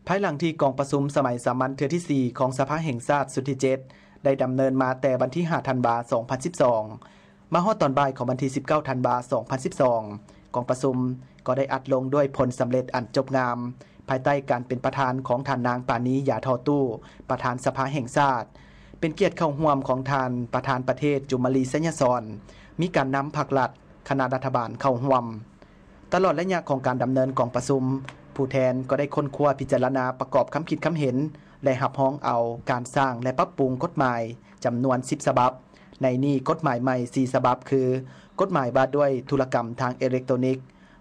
ພາຍຫຼັງທີ່ກອງປະຊຸມສະໄໝສາມັນເທື່ອທີສີ່ຂອງສະພາແຫ່ງຊາດຊຸດທີເຈັດ ໄດ້ດຳເນີນມາແຕ່ວັນທີຫ້າທັນວາ ສອງພັນສິບສອງ ມາຮອດຕອນບ່າຍຂອງວັນທີສິບເກົ້າທັນວາ ສອງພັນສິບສອງ ກອງປະຊຸມກໍໄດ້ອັດລົງດ້ວຍຜົນສຳເລັດອັນຈົບງາມ ພາຍໃຕ້ການເປັນປະທານຂອງທ່ານນາງ ປານີ ຢາທໍ່ຕູ້ ປະທານສະພາແຫ່ງຊາດ, ເປັນກຽດເຂົ້າຮ່ວມຂອງທ່ານປະທານປະເທດ ຈູມມາລີ ໄຊຍະສອນ, ມີການນຳພັກລັດ, ຄະນະລັດຖະບານເຂົ້າຮ່ວມ. ຕະຫຼອດໄລຍະຂອງການດຳເນີນກອງປະຊຸມ, ຜູ້ແທນກໍໄດ້ຄົ້ນຄວ້າພິຈາລະນາປະກອບຄຳຄິດຄຳເຫັນ ແລະ ຮັບຮອງເອົາການສ້າງ ແລະ ປັບປຸງກົດໝາຍຈຳນວນສິບສະບັບ. ໃນນີ້ກົດໝາຍໃໝ່ສີ່ສະບັບຄື ກົດໝາຍວ່າດ້ວຍທຸລະກຳທາງເອເລັກໂຕນິກ,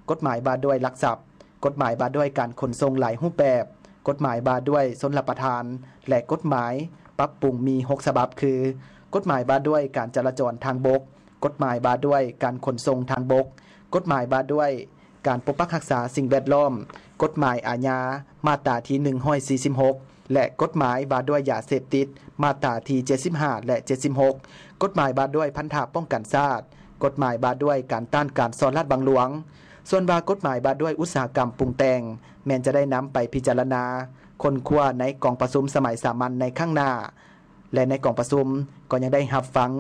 ກົດໝາຍວ່າດ້ວຍຫຼັກຊັບ, ກົດໝາຍວ່າດ້ວຍການຂົນສົ່ງຫຼາຍຮູບແບບ, ກົດໝາຍວ່າດ້ວຍຊົນລະປະທານ ແລະ ກົດໝາຍປັບປຸງມີຫົກສະບັບຄື ກົດໝາຍວ່າດ້ວຍການຈະລາຈອນທາງບົກ, ກົດໝາຍວ່າດ້ວຍການຂົນສົ່ງທາງບົກ, ກົດໝາຍວ່າດ້ວຍການປົກປັກຮັກສາສິ່ງແວດລ້ອມ, ກົດໝາຍອາຍາ ມາດຕາທີໜຶ່ງຮ້ອຍສີ່ສິບຫົກ ແລະ ກົດໝາຍວ່າດ້ວຍຢາເສບຕິດ ມາດຕາທີເຈັດສິບຫ້າ ແລະ ເຈັດສິບຫົກ, ກົດໝາຍວ່າດ້ວຍພັນທະປ້ອງກັນຊາດ, ກົດໝາຍວ່າດ້ວຍການຕ້ານການສໍ້ລາດບັງຫຼວງ. ສ່ວນວ່າກົດໝາຍວ່າດ້ວຍອຸດສາຫະກຳປຸງແຕ່ງ ແມ່ນຈະໄດ້ນຳໄປພິຈາລະນາ, ຄົ້ນຄວ້າໃນກອງປະຊຸມສະໄໝສາມັນໃນຄັ້ງໜ້າ. ແລະ ໃນກອງປະຊຸມກໍຍັງໄດ້ຮັບຟັງ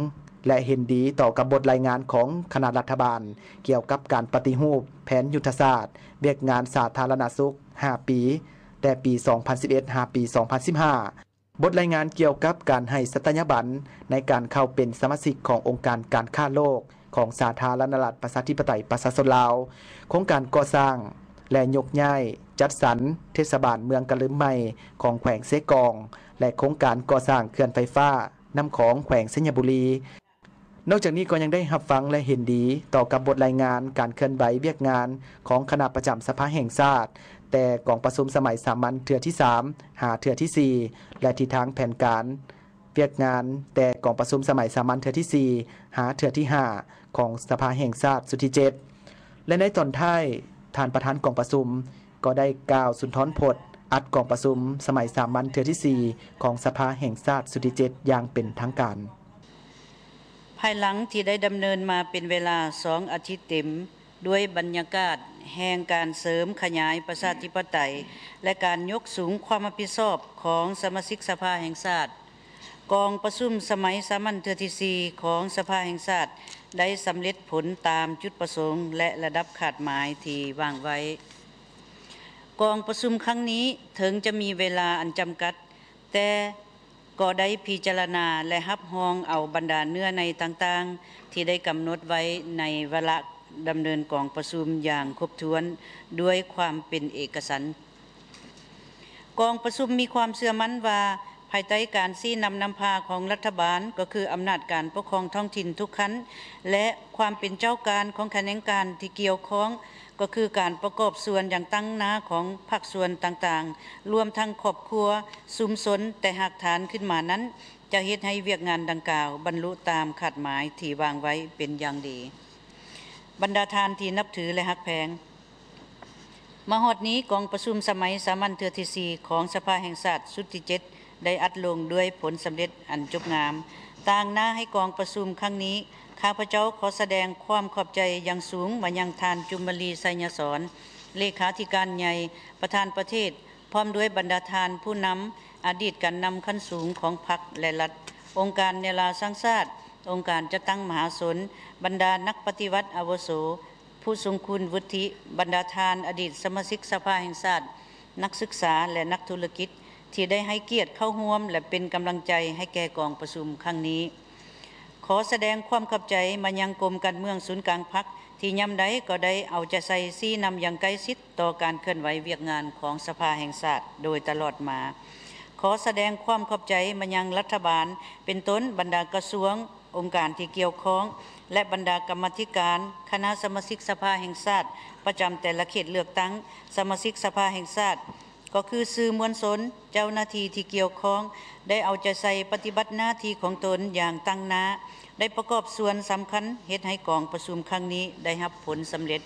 ແລະ ເຫັນດີຕໍ່ກັບບົດລາຍງານຂອງຄະນະລັດຖະບານ ກ່ຽວກັບການປະຕິຮູບແຜນຍຸດທະສາດວຽກງານສາທາລະນະສຸກຫ້າປີ ແຕ່ປີສອງພັນສິບເອັດ ຫາປີສອງພັນສິບຫ້າ, ບົດລາຍງານກ່ຽວກັບການໃຫ້ສັດຕະຍາບັນໃນການເຂົ້າເປັນສະມາຊິກຂອງອົງການການຄ້າໂລກ ຂອງສາທາລະນະລັດປະຊາທິປະໄຕປະຊາຊົນລາວ, ໂຄງການກໍ່ສ້າງ ແລະ ຍົກຍ້າຍຈັດສັນເທດສະບານເມືອງກະລຶມໃໝ່ຂອງແຂວງເຊກອງ ແລະ ໂຄງການກໍ່ສ້າງເຂື່ອນໄຟຟ້ານ້ຳຂອງແຂວງໄຊຍະບູລີ. ນອກຈາກນີ້ກໍຍັງໄດ້ຮັບຟັງ ແລະ ເຫັນດີຕໍ່ກັບບົດລາຍງານການເຄື່ອນໄຫວວຽກງານຂອງຄະນະປະຈຳສະພາແຫ່ງຊາດ ແຕ່ກອງປະຊຸມສະໄໝສາມັນເທື່ອທີສາມ ຫາເທື່ອທີສີ່ ແລະ ທິດທາງແຜນການ ວຽກງານແຕ່ກອງປະຊຸມສະໄໝສາມັນເທື່ອທີສີ່ ຫາເທື່ອທີຫ້າ ຂອງສະພາແຫ່ງຊາດຊຸດທີເຈັດ ແລະ ໃນຕອນທ້າຍ, ທ່ານປະທານກອງປະຊຸມກໍໄດ້ກ່າວສຸນທອນພົດອັດກອງປະຊຸມສະໄໝສາມັນເທື່ອທີສີ່ ຂອງສະພາແຫ່ງຊາດຊຸດທີເຈັດ ຢ່າງເປັນທາງການ. ພາຍຫຼັງທີ່ໄດ້ດຳເນີນມາເປັນເວລາສອງອາທິດເຕັມ, ດ້ວຍບັນຍາກາດແຫ່ງການເສີມຂະຫຍາຍປະຊາທິປະໄຕ ແລະ ການຍົກສູງຄວາມຮັບຜິດຊອບຂອງສະມາຊິກສະພາແຫ່ງຊາດ, ກອງປະຊຸມສະໄໝສາມັນເທື່ອທີສີ່ຂອງສະພາແຫ່ງຊາດ ໄດ້ສຳເລັດຜົນຕາມຈຸດປະສົງ ແລະ ລະດັບຄາດໝາຍທີ່ວາງໄວ້. ກອງປະຊຸມຄັ້ງນີ້ເຖິງຈະມີເວລາອັນຈຳກັດ, ແຕ່ ກໍໄດ້ພິຈາລະນາ ແລະ ຮັບຮອງເອົາບັນດາເນື້ອໃນຕ່າງໆ ທີ່ໄດ້ກຳນົດໄວ້ໃນວາລະດຳເນີນກອງປະຊຸມຢ່າງຄົບຖ້ວນ ດ້ວຍຄວາມເປັນເອກະສັນ. ກອງປະຊຸມມີຄວາມເຊື່ອໝັ້ນວ່າ ພາຍໃຕ້ການຊີ້ນຳນຳພາຂອງລັດຖະບານ, ກໍຄືອຳນາດການປົກຄອງທ້ອງຖິ່ນທຸກຂັ້ນ ແລະ ຄວາມເປັນເຈົ້າການຂອງຂະແໜງການທີ່ກ່ຽວຂ້ອງ, ກໍຄືການປະກອບສ່ວນຢ່າງຕັ້ງໜ້າຂອງພາກສ່ວນຕ່າງໆ, ລວມທັງຄອບຄົວ, ຊຸມຊົນ, ແຕ່ຮາກຖານຂຶ້ນມານັ້ນ ຈະເຮັດໃຫ້ວຽກງານດັ່ງກ່າວບັນລຸຕາມຄາດໝາຍທີ່ວາງໄວ້ເປັນຢ່າງດີ. ບັນດາທ່ານທີ່ນັບຖື ແລະ ຮັກແພງ, ມາຮອດນີ້ ກອງປະຊຸມສະໄໝສາມັນເທື່ອທີສີ່ຂອງສະພາແຫ່ງຊາດຊຸດທີເຈັດ ໄດ້ອັດລົງດ້ວຍຜົນສຳເລັດອັນຈົບງາມ. ຕາງໜ້າໃຫ້ກອງປະຊຸມຄັ້ງນີ້, ຂ້າພະເຈົ້າຂໍສະແດງຄວາມຂອບໃຈຢ່າງສູງມາຍັງທ່ານ ຈຸມມະລີ ໄຊຍະສອນ, ເລຂາທິການໃຫຍ່, ປະທານປະເທດ, ພ້ອມດ້ວຍບັນດາທ່ານຜູ້ນຳ, ອະດີດການນຳຂັ້ນສູງຂອງພັກ ແລະ ລັດ, ອົງການແນລາວສ້າງຊາດ, ອົງການຈັດຕັ້ງມະຫາຊົນ, ບັນດານັກປະຕິວັດອາວຸໂສ, ຜູ້ຊົງຄຸນວຸດທິ, ບັນດາທ່ານອະດີດສະມາຊິກສະພາແຫ່ງຊາດ, ນັກສຶກສາ ແລະ ນັກທຸລະກິດ ທີ່ໄດ້ໃຫ້ກຽດເຂົ້າຮ່ວມ ແລະ ເປັນກຳລັງໃຈໃຫ້ແກ່ກອງປະຊຸມຄັ້ງນີ້. ຂໍສະແດງຄວາມຂອບໃຈມາຍັງກົມການເມືອງສູນກາງພັກ ທີ່ຍາມໃດກໍໄດ້ເອົາໃຈໃສ່ຊີ້ນຳຢ່າງໃກ້ຊິດຕໍ່ການເຄື່ອນໄຫວວຽກງານຂອງສະພາແຫ່ງຊາດໂດຍຕະຫຼອດມາ. ຂໍສະແດງຄວາມຂອບໃຈມາຍັງລັດຖະບານ, ເປັນຕົ້ນບັນດາກະຊວງ, ອົງການທີ່ກ່ຽວຂ້ອງ ແລະ ບັນດາກຳມາທິການ, ຄະນະສະມາຊິກສະພາແຫ່ງຊາດປະຈຳແຕ່ລະເຂດເລືອກຕັ້ງ, ສະມາຊິກສະພາແຫ່ງຊາດ, ກໍຄືສື່ມວນຊົນ, ເຈົ້າໜ້າທີ່ທີ່ກ່ຽວຂ້ອງ ໄດ້ເອົາໃຈໃສ່ປະຕິບັດໜ້າທີ່ຂອງຕົນຢ່າງຕັ້ງໜ້າ, ໄດ້ປະກອບສ່ວນສຳຄັນເຮັດໃຫ້ກອງປະຊຸມຄັ້ງນີ້ໄດ້ຮັບຜົນສຳເລັດ.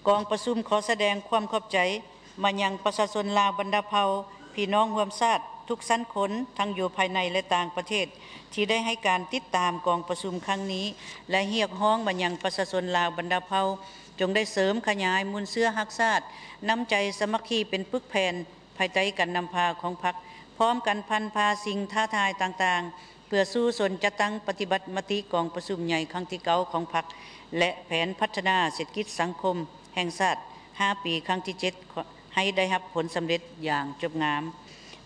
ກອງປະຊຸມຂໍສະແດງຄວາມຂອບໃຈມາຍັງປະຊາຊົນລາວບັນດາເຜົ່າ, ພີ່ນ້ອງຮ່ວມຊາດທຸກຊັ້ນຄົນ, ທັງຢູ່ພາຍໃນ ແລະ ຕ່າງປະເທດ, ທີ່ໄດ້ໃຫ້ການຕິດຕາມກອງປະຊຸມຄັ້ງນີ້ ແລະ ຮຽກຮ້ອງມາຍັງປະຊາຊົນລາວບັນດາເຜົ່າ, ຈົ່ງໄດ້ເສີມຂະຫຍາຍມູນເຊື້ອຮັກຊາດ, ນ້ຳໃຈສາມັກຄີເປັນປຶກແຜ່ນ, ພາຍໃຕ້ການນຳພາຂອງພັກ, ພ້ອມກັນພັນພາສິ່ງທ້າທາຍຕ່າງໆ ເພື່ອສູ້ຊົນຈັດຕັ້ງປະຕິບັດມະຕິກອງປະຊຸມໃຫຍ່ຄັ້ງທີເກົ້າຂອງພັກ ແລະ ແຜນພັດທະນາເສດຖະກິດສັງຄົມແຫ່ງຊາດຫ້າປີຄັ້ງທີເຈັດ ໃຫ້ໄດ້ຮັບຜົນສຳເລັດຢ່າງຈົບງາມ.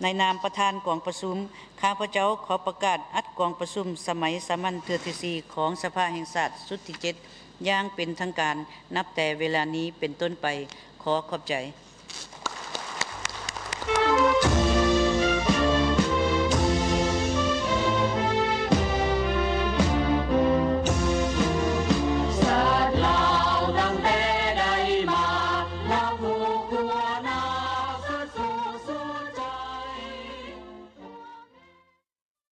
ໃນນາມປະທານກອງປະຊຸມ, ຂ້າພະເຈົ້າຂໍປະກາດອັດກອງປະຊຸມສະໄໝສາມັນເທື່ອທີສີ່ຂອງສະພາແຫ່ງຊາດຊຸດທີເຈັດຢ່າງເປັນທາງການ ນັບແຕ່ເວລານີ້ເປັນຕົ້ນໄປ. ຂໍຂອບໃຈ.